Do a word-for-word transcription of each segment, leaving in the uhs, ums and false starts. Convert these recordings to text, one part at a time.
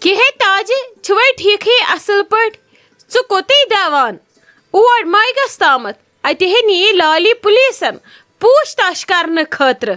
کہِ ہے تاجہِ، چھِوَے ٹھیٖکھٕے اَصٕل پٲٹھۍ؟ ژٕ کوٚتٕے دَوان؟ اور مایگَس تامَتھ۔ اَتہِ ہے نِیہِ لالی پُلیٖسَن پوٗچھ تاچھ کرنہٕ خٲطرٕ۔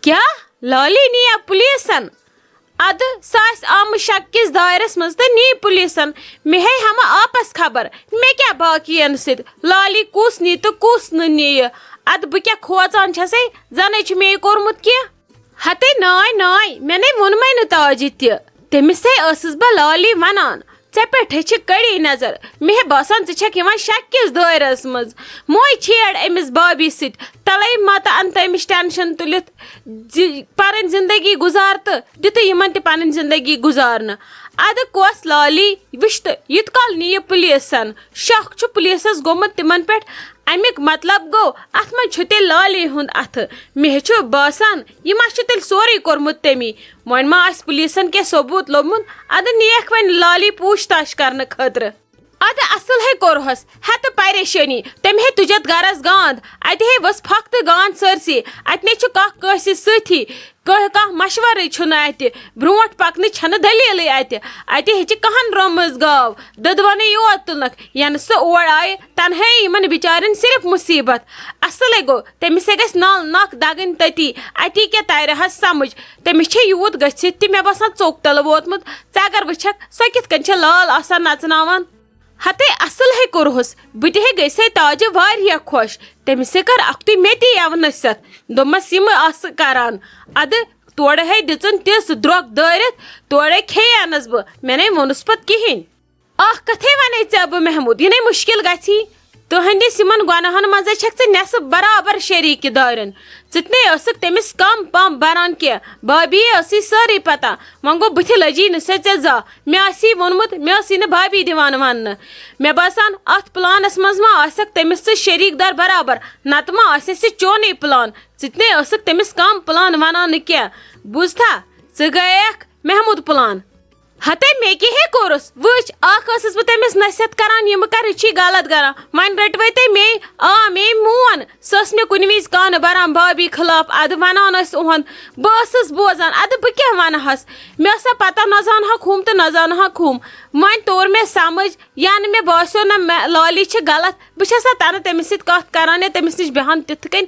کیٛاہ؟ لالی نِیا پُلیٖسَن؟ اَدٕ سۄ آسہِ آمٕژ شک کِس دایرَس منٛز تہٕ نِیہِ پُلیٖسَن۔ مےٚ ہے ہمہٕ آپَس خبر، مےٚ کیٛاہ باقیَن سۭتۍ؟ لالی کُس نِیہِ تہٕ کُس نہٕ نِیہِ؟ اَدٕ بہٕ کیٛاہ کھوژان چھَسے؟ زَنَے چھُ مے یہِ کوٚرمُت کینٛہہ۔ ہتے ناے ناے، مےٚ نے ووٚنمَے نہٕ تاجہِ تہِ۔ تٔمِس ہے ٲسٕس بہٕ لالی وَنان، "ژےٚ پٮ۪ٹھ ہے چھِ کٔڑی نظر۔ مےٚ ہے باسان ژٕ چھَکھ یِوان شک کِس دٲیرَس منٛز۔ موے چھیڑ أمِس بابی سۭتۍ۔ تَلَے مَتہٕ اَن تٔمِس ٹٮ۪نشَن تُلِتھ زِ پَنٕنۍ زِندگی گُزار تہٕ دِتہٕ یِمَن تہِ پَنٕنۍ زِندگی گُزارنہٕ۔" اَدٕ کۄس لالی وٕچھ تہٕ یُت کال نہٕ یہِ پُلیٖسَن شک چھُ پُلیٖسَس گوٚمُت تِمَن پٮ۪ٹھ، اَمیُک مطلب گوٚو، اَتھ منٛز چھُ تیٚلہِ لالی ہُنٛد اَتھٕ۔ مےٚ چھُ باسان، یہِ ما چھُ تیٚلہِ سورُے کوٚرمُت تٔمی۔ وۄنۍ ما آسہِ پُلیٖسَن کینٛہہ ثوبوٗت لوٚبمُت؟ اَدٕ نیکھ وۄنۍ لالی پوٗچھ تاچھ کرنہٕ خٲطرٕ۔ اَدٕ اَصٕل ہے کوٚرہَس، ہَتہٕ پریشٲنی۔ تٔمۍ ہے تُجَتھ گَرَس گانٛد۔ اَتہِ ہے ؤژھ پھَکھ تہٕ گانٛد سٲرسٕے۔ اَتہِ نے چھُ کانٛہہ کٲنٛسہِ سۭتی۔ کانٛہہ، کانٛہہ مشورٕے چھُنہٕ اَتہِ۔ برونٛٹھ پکنٕچ چھَنہٕ دٔلیٖلٕے اَتہِ۔ اَتہِ ہیٚچہِ کہن رٲمٕژ گاو دٔدوَنٕے یوت تُلنَکھ۔ یَنہٕ سُہ اور آیہِ، تَنہٕ ہے یِمَن بِچارٮ۪ن صرف مُصیٖبت۔ اَصٕلے گوٚو، تٔمِس ہے گژھِ نل نَکھ دَگٕنۍ تٔتی۔ اَتی کیٛاہ تَرِ ہَس سَمٕجھ؟ تٔمِس چھےٚ یوٗت گٔژھِتھ تہِ، مےٚ باسان، ژوٚک تَلہٕ ووتمُت۔ ژٕ اگر وٕچھَکھ، سۄ کِتھ کٔنۍ چھےٚ لال آسان نَژناوان۔ ہتے اصل ہے کوٚرہُس، بہٕ تہِ ہے گٔیسے تاجہِ واریاہ خۄش۔ تٔمِس ہے کٔر اکھتُے مےٚ تہِ یَوٕ نصیحت، دوٚپمَس، "یِم آسہٕ کران، اَدٕ تورٕ ہے دِژٕن تِژھ درٛۄکھ دٲرِتھ، تورَے کھیٚیانَس بہٕ، مےٚ نے ووٚنُس پَتہٕ کِہیٖنۍ۔" اکھ کَتھے وَنے ژےٚ بہٕ محمود، یہِ نے مُشکِل گژھی۔ تُہٕنٛدِس یِمَن گۄناہَن منٛزے چھَکھ ژٕ نٮ۪صٕف برابر شریٖکہِ دارٮ۪ن۔ ژٕ تہِ نے ٲسٕکھ تٔمِس کم پم بران کینٛہہ۔ بھابی ٲسٕے سٲرٕے پتہ۔ وۄنۍ گوٚو بٕتھِ لٔجی نہٕ سۄ ژےٚ زانٛہہ۔ مےٚ آسی ووٚنمُت، مےٚ ٲسی نہٕ بھابی دِوان وننہٕ۔ مےٚ باسان، اتھ پلانس منٛز ما آسکھ تٔمِس ژٕ شریٖک دار برابر، نتہٕ ما آسہِ اَسہِ چونُے پلان۔ ژٕ تہِ نے ٲسٕکھ تٔمِس کم پلان ونان نہٕ کینٛہہ۔ بوٗزتھا، ژٕ گٔیکھ محمود پلان۔ ہتے مےٚ کیٛاہ ہے کوٚرُس؟ وٕچھ، اکھ ٲسٕس بہٕ تٔمِس نصیحت کران، یِم کر چھِ غلط کران۔ وۄنۍ رٔٹوے تُہۍ مے، آ، مے مون۔ سۄ ٲس مےٚ کُنہِ وِزِ کانہٕ بران بھابی خلاف، ادٕ ونان ٲسۍ اُہُنٛد۔ بہٕ ٲسٕس بوزان، ادٕ بہٕ کیٛاہ ونہٕ ہس؟ مےٚ ٲس سۄ پتہ، نہ زانہٕ ہکھ ہُم تہٕ نہ زانہٕ ہکھ ہُم۔ وۄنۍ توٚر مےٚ سمجھ، یا نہٕ مےٚ باسیو نہ مےٚ لالی چھِ غلط، بہٕ چھَس سا تَنہٕ تٔمِس سۭتۍ کَتھ کَران یا تٔمِس نِش بیٚہان تِتھ کٔنۍ؟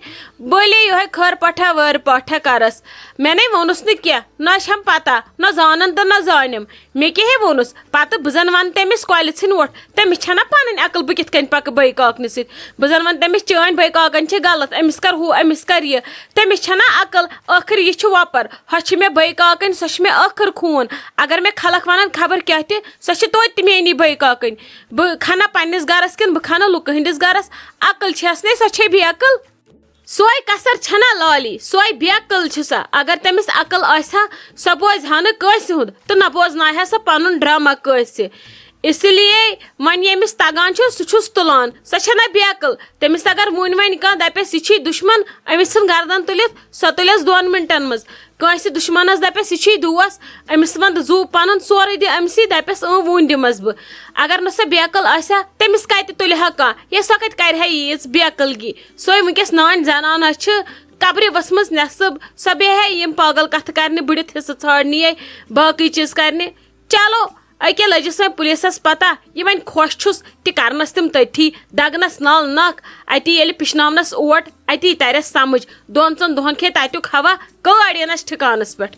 بٔلے یِہوٚے خٲر پٲٹھا وٲر پٲٹھا کَرَس۔ مےٚ نے ووٚنُس نہٕ کینٛہہ، نہ چھَم پَتہ، نہ زانَن تہٕ نہ زانِم۔ مےٚ کیٛاہ ہے ووٚنُس؟ پَتہٕ بہٕ زَن وَنہٕ تٔمِس کۄلہِ ژھٕنۍ ووٚٹھ، تٔمِس چھَنا پَنٕنۍ عقل بہٕ کِتھ کٔنۍ پَکہٕ بٲے کاکنہِ سۭتۍ؟ بہٕ زَن وَنہٕ تٔمِس، "چٲنۍ بٲے کاکَن چھِ غلط، أمِس کَر ہُہ، أمِس کَر یہِ۔" تٔمِس چھَنا عقل؟ ٲخٕر یہِ چھِ وۄپَر، ہۄ چھِ مےٚ بٲے کاکَنۍ، سۄ چھِ مےٚ ٲخٕر خوٗن۔ اگر مےٚ خلق وَنَن خبر کیٛاہ تہِ، سۄ چھِ توتہِ تہِ میٛٲنی بٲے کاکَنۍ۔ بہٕ کھَنہ پنٛنِس گَرَس کِنہٕ بہٕ کھَنہ لُکہٕ ہٕنٛدِس گَرَس؟ عقل چھَس نے، سۄ چھے بے عقل۔ سۄے کَسَر چھَنا لالی، سۄے بے عقل چھِ سۄ۔ اگر تٔمِس عقل آسہِ ہا، سۄ بوزِ ہا نہٕ کٲنٛسہِ ہُنٛد تہٕ نہ بوزناوِ ہا سۄ پَنُن ڈرٛاما کٲنٛسہِ۔ اِسی لیے وۄنۍ ییٚمِس تَگان چھُ، سُہ چھُس تُلان۔ سۄ چھَنا بے عقل؟ تٔمِس اگر وُنہِ وۄنۍ کانٛہہ دَپٮ۪س، "یہِ چھی دُشمَن"، أمِس ژھٕن گَردَن تُلِتھ، سۄ تُلٮ۪س دۄن مِنٹَن منٛز۔ کٲنٛسہِ دُشمَنَس دَپٮ۪س، "یہِ چھی دوس"، أمِس وَن زُو پَنُن سورُے دِ أمِسٕے، دَپٮ۪س، "اۭں، وُنہِ دِمَس بہٕ"۔ اگر نہٕ سۄ بے عقل آسہِ ہا، تٔمِس کَتہِ تُلہِ ہا کانٛہہ؟ یا سۄ کَتہِ کَرِ ہا ییٖژ بے عقلگی؟ سۄے وٕنکیٚس نانۍ زَنان چھِ قبرِ ؤژھمٕژ نٮ۪صٕب، سۄ بیٚہہِ ہا یِم پاگل کَتھٕ کَرنہِ، بٕڈِتھ حِصہٕ ژھانڈنہِ، یا باقٕے چیٖز کَرنہِ۔ چلو، أکے لٔجِس وۄنۍ پُلیٖسَس پَتہ، یہِ وۄنۍ خۄش چھُس تہِ کَرنَس تِم تٔتھی، دَگنَس نَل نَکھ، اَتی ییٚلہِ پِشناونَس اوٹ، اَتی تَرٮ۪س سَمٕجھ۔ دۄن ژۄن دۄہَن کھے تَتیُک ہوا، کٲڑ یِنَس ٹھِکانَس پٮ۪ٹھ۔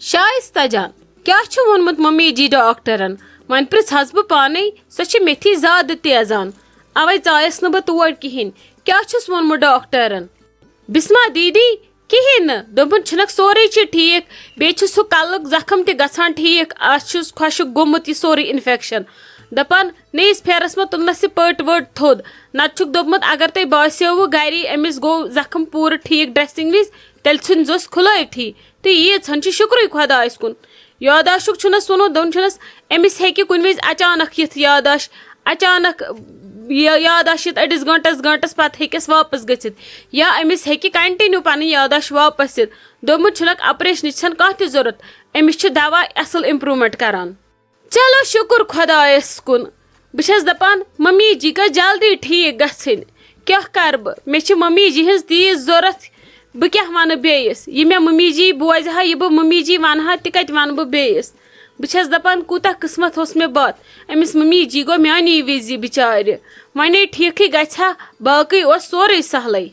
شائستہ جان، کیٛاہ چھُ ووٚنمُت ممی جی ڈاکٹرَن؟ وۄنۍ پرٛژھ حظ بہٕ پانَے، سۄ چھِ مےٚ تھی زیادٕ تیزان۔ اَوَے ژایَس نہٕ بہٕ تور کِہیٖنۍ۔ کیٛاہ چھُس ووٚنمُت ڈاکٹرَن؟ بسمہ دیدی، کِہیٖنۍ نہٕ۔ دوٚپُن، "چھُنَکھ سورُے چھُ ٹھیٖک، بیٚیہِ چھُ سُہ کَلُک زخم تہِ گژھان ٹھیٖک، اَتھ چھُس خۄشُک گوٚمُت یہِ سورُے اِنفٮ۪کشَن۔" دَپان، "نٔیِس پھیرَس منٛز تُلنَس یہِ پٔٹ ؤٹ تھوٚد، نَتہٕ چھُکھ دوٚپمُت، اگر تۄہہِ باسیووُ گَری أمِس گوٚو زخم پوٗرٕ ٹھیٖک ڈرٛٮ۪سِنٛگ وِزِ، تیٚلہِ ژھٕنۍزوس کھُلٲوتھٕے۔ تہٕ ییٖژ ہَن چھِ شُکرُے خۄدایَس کُن۔" یاداشُک چھُنَس ووٚنمُت، دوٚپُن چھُنَس، أمِس ہیٚکہِ کُنہِ وِزِ اچانک یِتھ یاداش، اچانک یہِ یاداش یِتھ أڑِس گٲنٛٹَس، گٲنٛٹَس پَتہٕ ہیٚکٮ۪س واپَس گٔژھِتھ۔ یا أمِس ہیٚکہِ continue پَنٕنۍ یاداش واپَس یِتھ۔ دوٚپمُت چھُنَکھ، آپریشنٕچ چھَنہٕ کانٛہہ تہِ ضوٚرَتھ، أمِس چھِ دَوا اَصٕل improvement کَران۔ چلو شُکُر خۄدایَس کُن۔ بہٕ چھَس دَپان، ممی جی گٔژھ جلدی ٹھیٖک گژھٕنۍ۔ کیٛاہ کَرٕ بہٕ؟ مےٚ چھِ ممی جی ہٕنٛز تیٖژ ضوٚرَتھ۔ بہٕ کیٛاہ وَنہٕ بیٚیِس؟ یہِ مےٚ مٔمی جی بوزِ ہا، یہِ بہٕ مٔمی جی وَنہٕ ہا، تہِ کَتہِ وَنہٕ بہٕ بیٚیِس؟ بہٕ چھَس دَپان، کوٗتاہ قٕسمَت اوس مےٚ بَد، أمِس مٔمی جی گوٚو میٛانی وِزِ بِچارِ۔ وۄنۍ ہے ٹھیٖکھٕے گژھِ ہا، باقٕے اوس سورُے سہلٕے۔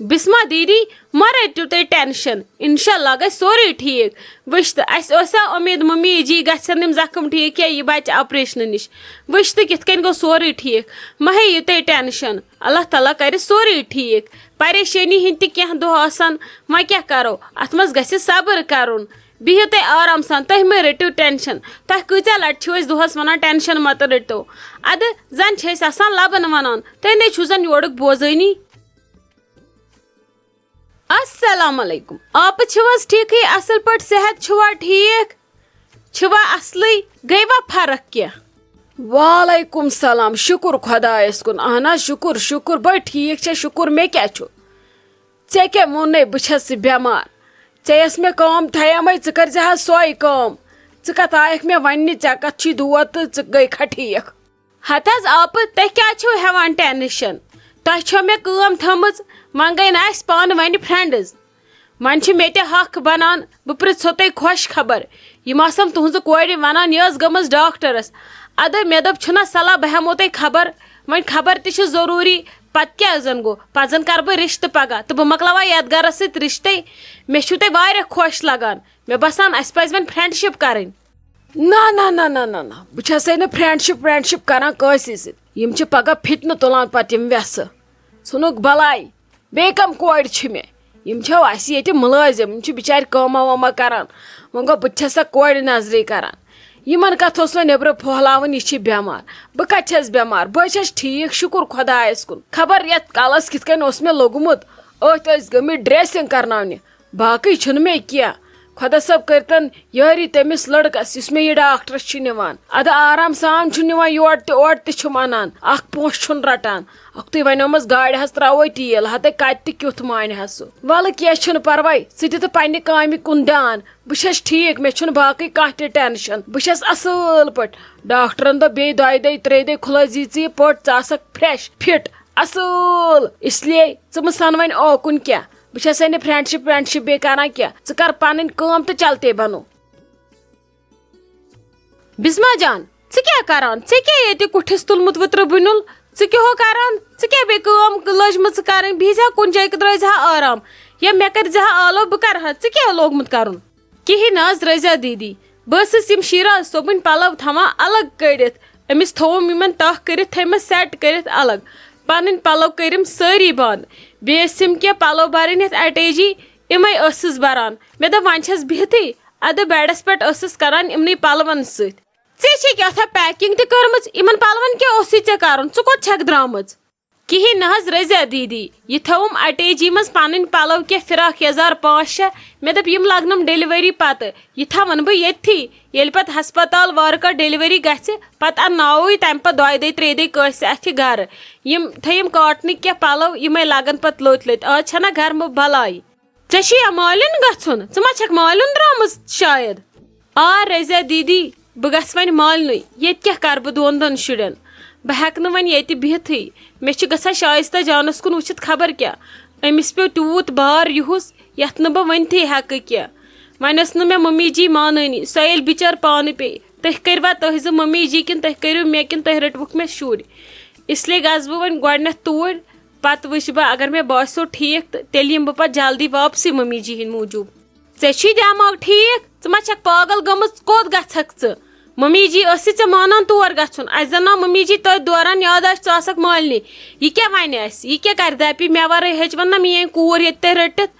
بسمہ دیدی، مہ رٔٹِو تُہۍ ٹینشن، انشاءاللہ گژھِ سورُے ٹھیٖک۔ وٕچھ تہٕ، اَسہِ ٲس ہا اُمید مٔمی جی گژھن یِم زخم ٹھیٖک یا یہِ بچہِ آپریشنہٕ نِش۔ وٕچھ تہٕ، کِتھ کٔنۍ گوٚو سورُے ٹھیٖک۔ مہ ہیٚیِو تُہۍ ٹینشن، اللہ تعالیٰ کرِ سورُے ٹھیٖک۔ پریشٲنی ہٕنٛدۍ تہِ کینٛہہ دۄہ آسن، وۄنۍ کیٛاہ کرو، اتھ منٛز گژھِ صبر کرُن۔ بِہِو تُہۍ آرام سان، تُہۍ مہ رٔٹِو ٹینشن۔ تۄہہِ کۭژاہ لٹہِ چھِو أسۍ دۄہس ونان ٹینشن مہ تہٕ رٔٹِو؟ ادٕ زن چھِ أسۍ آسان لبن ونان، تُہۍ نے چھِو زن یورُک بوزٲنی۔ السلام علیکم۔ آپہٕ چھِو حظ ٹھیٖکھٕے؟ اَصٕل پٲٹھۍ، صحت چھُوا ٹھیٖک؟ چھِوا اَصلٕے؟ گٔیوا فرق کینٛہہ؟ وعلیکم سلام، شُکُر خۄدایَس کُن۔ اہن حظ، شُکُر، شُکُر، بٔے ٹھیٖک چھےٚ، شُکُر، مےٚ کیٛاہ چھُ؟ ژےٚ کیٛاہ ووٚنُے بہٕ چھَس بٮ۪مار؟ ژےٚ یۄس مےٚ کٲم تھایمَے، ژٕ کٔرۍ زِ حظ سۄے کٲم۔ ژٕ کَتھ آیَکھ مےٚ وَننہِ، ژےٚ کَتھ چھُے دود تہٕ ژٕ گٔے کھا ٹھیٖک؟ ہتہٕ حظ آپہٕ، تُہۍ کیٛازِ چھِو ہٮ۪وان ٹینشن؟ تۄہہِ چھو مےٚ کٲم تھٲمٕژ، وۄنۍ گٔے نہٕ اَسہِ پانہٕ وۄنۍ فرینڈز۔ وۄنۍ چھِ مےٚ تہِ حق بنان، بہٕ پرژھو تۄہہِ خۄش خبر۔ یِم آسَن تُہنٛزٕ کورِ وَنان، یہِ ٲس گٔمٕژ ڈاکٹرس۔ اَدٕ مےٚ دوٚپ، چھُنہ صلاح، بہٕ ہٮ۪مو تۄہہِ خبر۔ وۄنۍ خبر تہِ چھِ ضروٗری، پتہٕ کیٛاہ زن گوٚو؟ پتہٕ زن کرٕ بہٕ رشتہٕ پگاہ تہٕ بہٕ مۄکلاوان یتھ گرس سۭتۍ رشتے۔ مےٚ چھِو تُہۍ واریاہ خۄش لگان۔ مےٚ باسان، اَسہِ پزِ وۄنۍ فرینڈشپ کرٕنۍ۔ نہ نہ نہ نہ نہ نہ، بہٕ چھسے نہٕ فرینڈشپ ورینڈشپ کران کٲنسہِ سۭتۍ۔ یِم چھِ پگاہ فتنہٕ تُلان پتہٕ یِم وٮ۪سہٕ۔ ژھٕنُکھ بلاے۔ بیٚیہِ کم کورِ چھِ مےٚ؟ یِم چھو اسہِ ییٚتہِ مُلٲزم، یِم چھِ بِچارِ کٲما وٲما کران۔ وۄنۍ گوٚو بہٕ تہِ چھسکھ کورِ نظرٕے کران۔ یِمن کتھ اوس وۄنۍ نیٚبرٕ پھۄہلاوُن، یہِ چھِ بٮ۪مار۔ بہٕ کتہِ چھس بٮ۪مار؟ بہٕ چھس ٹھیٖک، شُکُر خۄدایس کُن۔ خبر یتھ کلس کِتھ کٔنۍ اوس مےٚ لوٚگمُت۔ أتھۍ ٲسۍ گٔمٕتۍ ڈریسنگ کرناونہِ۔ باقٕے چھُنہٕ مےٚ کینٛہہ۔ خۄدا صٲب کٔرتن یٲری تٔمِس لڑکس، یُس مےٚ یہِ ڈاکٹرس چھُ نِوان۔ ادٕ آرام سان چھُ نِوان، یورٕ تہِ اورٕ تہِ چھُم انان، اکھ پونٛسہٕ چھُنہٕ رٹان۔ اکھتُے ونیومس، گاڑِ حظ تراوو تیل، ہتے کتہِ تہِ کیُتھ مانہِ حظ سُہ۔ ولہٕ کینٛہہ چھُنہٕ پرواے، ژٕ دِ تہٕ پننہِ کامہِ کُن دیان۔ بہٕ چھس ٹھیٖک، مےٚ چھُنہٕ باقٕے کانٛہہ تہِ ٹینشن۔ بہٕ چھس اصٕل پٲٹھۍ۔ ڈاکٹرن دوٚپ، بیٚیہِ دۄیہِ دۄہہِ ترٛیٚیہِ دۄہہِ کھُلٲوزِ ژٕ یہِ پٔٹ، ژٕ آسکھ فرٛیش، فِٹ، اصٕل۔ اس لیے ژٕ مہٕ سن وۄنۍ اوکُن کینٛہہ۔ بہٕ چھسے نہٕ فرینڈشپ ورینڈشپ بیٚیہِ کران کینٛہہ۔ ژٕ کر پنٕنۍ کٲم تہٕ چلتے بنو۔ بسمہ جان، ژٕ کیٛاہ کران؟ ژےٚ کیٛاہ ییٚتہِ کُٹھِس تُلمُت وٕترٕ بُنیُل؟ ژٕ کیٛاہ ہو کران؟ ژٕ کیٛاہ بیٚیہِ کٲم لٔجمٕژ کرٕنۍ؟ بِہزِ ہا کُنہِ جایہِ، درٛٲزِ ہا آرام۔ یا مےٚ کٔرزِ ہا آلو، بہٕ کرٕ ہا۔ ژٕ کیٛاہ لوگمُت کرُن؟ کِہیٖنۍ نہٕ حظ، رضیہ دیدی۔ بہٕ ٲسٕس یِم شیراز صٲبٕنۍ پلو تھاوان الگ کٔڑِتھ۔ أمِس تھووُم یِمن تَہہ کٔرِتھ، تھٲیمَس سیٹ کٔرِتھ الگ۔ پنٕنۍ پلو کٔرِم سٲری بنٛد۔ بیٚیہِ ٲسِم کینٛہہ پلو برٕنۍ یَتھ اٹیچی، یِمے ٲسٕس بران۔ مےٚ دوٚپ، وۄنۍ چھَس بِہتھٕے، ادٕ بیڈس پٮ۪ٹھ ٲسٕس کران یِمنٕے پلون سۭتۍ۔ ژےٚ چھے کیٛاہ تھا پیکنگ تہِ کٔرمٕژ؟ یِمن پلون کیٛاہ اوسُے ژےٚ کرُن؟ ژٕ کوٚت چھکھ درامٕژ؟ کِہیٖنۍ نہ حظ رضیہ دیدی، یہِ تھٲوٕم اٹیچی منٛز پنٕنۍ پلو کینٛہہ فراک یزار پانٛژھ شےٚ۔ مےٚ دوٚپ، یِم لگنم ڈیلیوری پتہٕ، یہِ تھاون بہٕ ییٚتھی۔ ییٚلہِ پتہٕ ہسپتال وارٕ کانٛہہ ڈیلیوری گژھِ، پتہٕ انناوو یہِ تمہِ پتہٕ دۄیہِ دۄہہِ ترٛیٚیہِ دۄہہِ کٲنٛسہِ اتھِ گرٕ۔ یِم تھٲیِم کاٹنٕکۍ کینٛہہ پلو، یِمے لگن پتہٕ لٔتۍ لٔتۍ۔ آز چھنہ گرمہٕ بلاے۔ ژےٚ چھُے یا مالیُن گژھُن؟ ژٕ ما چھکھ مالیُن درٛامٕژ شاید؟ آ رضیہ دیدی، بہٕ گژھٕ وۄنۍ مالنُے۔ ییٚتہِ کیٛاہ کرٕ بہٕ دۄن دۄن شُرٮ۪ن؟ بہٕ ہٮ۪کہٕ نہٕ وۄنۍ ییٚتہِ بِہتھٕے۔ مےٚ چھُ گژھان شایستہ جانس کُن وٕچھِتھ خبر کیٛاہ۔ أمِس پیوٚو تیوٗت بار یُہُس، یتھ نہٕ بہٕ ؤنتھٕے ہٮ۪کہٕ کینٛہہ۔ وۄنۍ ٲس نہٕ مےٚ مٔمی جی مانٲنی۔ سۄ ییٚلہِ بِچٲر پانہٕ پیٚیہِ، تُہۍ کٔرۍوا تُہۍ زٕ مٔمی جی کِنہٕ تُہۍ کٔرِو مےٚ کِنہٕ تُہۍ رٔٹوُکھ مےٚ شُرۍ؟ اس لیے گژھٕ بہٕ وۄنۍ گۄڈٕنٮ۪تھ توٗرۍ۔ پتہٕ وٕچھِ بہٕ، اگر مےٚ باسیو ٹھیٖک، تہٕ تیٚلہِ یِمہٕ بہٕ پتہٕ جلدی واپسٕے مٔمی جی ہِنٛدِ موٗجوٗب۔ ژےٚ چھُے دٮ۪ماغ ٹھیٖک؟ ژٕ ما چھکھ پاگل گٔمٕژ؟ کوٚت گژھکھ ژٕ؟ مٔمی جی ٲسٕے ژےٚ مانان تور گژھُن؟ اَسہِ زن آو مٔمی جی تٔتھۍ دوران یاد، آسہِ ژٕ آسکھ مٲلنہِ۔ یہِ کیٛاہ ونہِ اَسہِ؟ یہِ کیٛاہ کرِ دپہِ؟ مےٚ ورٲے ہیٚچ وۄنۍ نہ میٲنۍ کوٗر ییٚتہِ تۄہہِ رٔٹِتھ؟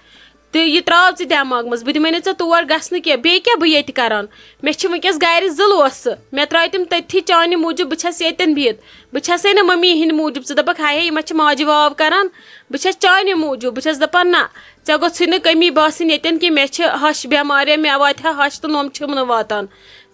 تہٕ یہِ ترٛاو ژٕ دٮ۪ماغ منٛز، بہٕ دِمے نہٕ ژےٚ تور گژھنہٕ کینٛہہ۔ بیٚیہِ کیٛاہ بہٕ ییٚتہِ کران؟ مےٚ چھِ وٕنکیٚس گرِ زٕ لوسہٕ، مےٚ ترٛٲے تِم تٔتھی چانہِ موٗجوٗب۔ بہٕ چھَس ییٚتٮ۪ن بِہِتھ، بہٕ چھَسے نہٕ مٔمی ہِنٛدِ موٗجوٗب۔ ژٕ دَپَکھ، ہاے ہے، یہِ ما چھِ ماجہِ واو کران؟ بہٕ چھَس چانہِ موٗجوٗب۔ بہٕ چھَس دَپان، نہ، ژےٚ گوٚژھُے نہٕ کٔمی باسٕنۍ ییٚتٮ۪ن کینٛہہ۔ مےٚ چھِ ہَش بٮ۪مارِ، مےٚ واتہِ ہا ہَش تہٕ نوٚم چھِم نہٕ واتان۔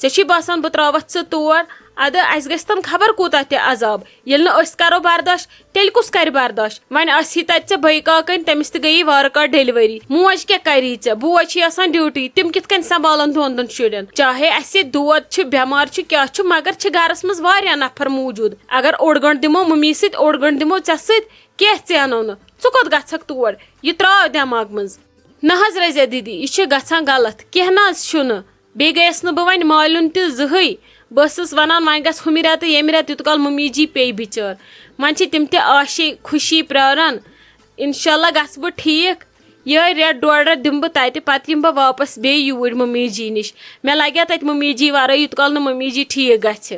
ژےٚ چھُے باسان بہٕ ترٛاوَتھ ژٕ تور؟ اَدٕ اَسہِ گژھِ تَن خبر کوٗتاہ تہِ عذاب۔ ییٚلہِ نہٕ أسۍ کَرو برداش، تیٚلہِ کُس کرِ برداش؟ وۄنۍ آسی تتہِ ژےٚ بٲے کاکَنۍ، تٔمِس تہِ گٔیی وارٕ کارٕ ڈیلیوری۔ موج کیٛاہ کری ژےٚ؟ بوے چھُے آسان ڈیوٹی، تِم کِتھ کٔنۍ سنبھالن دۄن دۄن شُرٮ۪ن؟ چاہے اسہِ دود چھُ، بٮ۪مار چھُ، کیٛاہ چھُ، مگر چھِ گرس منٛز واریاہ نفر موٗجوٗد۔ اگر اوٚڑ گٲنٛٹہٕ دِمو مٔمی سۭتۍ، اوٚڑ گٲنٛٹہٕ دِمو ژےٚ سۭتۍ، کینٛہہ ژینو نہٕ۔ ژٕ کوٚت گژھکھ تور؟ یہِ ترٛاو دٮ۪ماغ منٛز۔ نہ حظ رضیہ دیدی، یہِ چھُ گژھان غلط، کینٛہہ نہ حظ چھُنہٕ۔ بیٚیہِ گٔیَس نہٕ بہٕ وۄنۍ مالیُن تہِ زٕہٕے۔ بہٕ ٲسٕس وَنان وۄنۍ گژھٕ ہُمہِ رٮ۪تہٕ ییٚمہِ رٮ۪تہٕ، یوٗت کال مٔمی جی پیٚیہِ بِچٲر۔ وۄنۍ چھِ تِم تہِ آشے خوشی پرٛاران۔ اِنشاء اللہ گژھٕ بہٕ ٹھیٖک۔ یِہوٚے رٮ۪تھ ڈۄڈ رٮ۪تھ دِمہٕ بہٕ تَتہِ، پَتہٕ یِمہٕ بہٕ واپَس بیٚیہِ یوٗرۍ مٔمی جی نِش۔ مےٚ لَگہِ ہا تَتہِ مٔمی جی وَرٲے، یوٗت کال نہٕ مٔمی جی ٹھیٖک گژھِ۔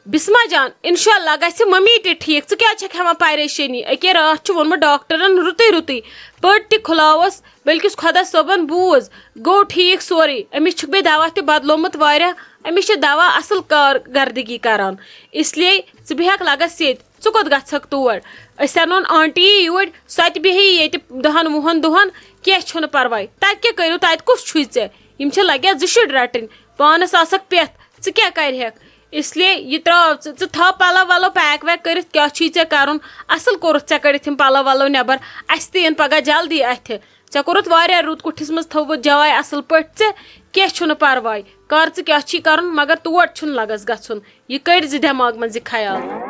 بسمہ جان، انشاءاللہ گژھِ مٔمی تہِ ٹھیٖک۔ ژٕ کیٛازِ چھَکھ ہٮ۪وان پریشٲنی؟ أکے راتھ چھُ ووٚنمُت ڈاکٹرن رُتُے رُتُے، پٔٹۍ تہِ کھُلاوس، بلکِس خۄدا صٲبن بوٗز، گوٚو ٹھیٖک سورُے۔ أمِس چھُکھ بیٚیہِ دوا تہِ بدلومُت واریاہ، أمِس چھِ دوا اصل کارکردگی کران۔ اس لیے ژٕ بیٚہکھ لگس ییٚتہِ، ژٕ کوٚت گژھکھ تور؟ أسۍ انون آنٹی یوٗرۍ، سۄ تہِ بیٚہہِ ییٚتہِ دہن وُہن دۄہن، کینٛہہ چھُنہٕ پرواے۔ تتہِ کیٛاہ کٔرِو، تتہِ کُس چھُے ژےٚ؟ یِم چھِ لگیا زٕ شُرۍ رٹٕنۍ، پانس آسکھ پٮ۪تھ، ژٕ کیٛاہ کرِہکھ؟ اس لیے یہِ ترٛاو ژٕ، ژٕ تھاو پلو ولو پیک ویک کٔرِتھ، کیٛاہ چھُے ژےٚ کرُن؟ اصل کوٚرُتھ ژےٚ کٔڑِتھ یِم پلو ولو نٮ۪بر، اسہِ تہِ یِن پگاہ جلدی اتھِ۔ ژےٚ کوٚرُتھ واریاہ رُت، کُٹھِس منٛز تھٲومٕژ جاے اصل پٲٹھۍ ژےٚ، کینٛہہ چھُنہٕ پرواے، کر ژٕ کیٛاہ چھُے کرُن، مگر تور چھُنہٕ لگس گژھُن۔ یہِ کٔڑۍ زِ دٮ۪ماغ منٛز یہِ خیال۔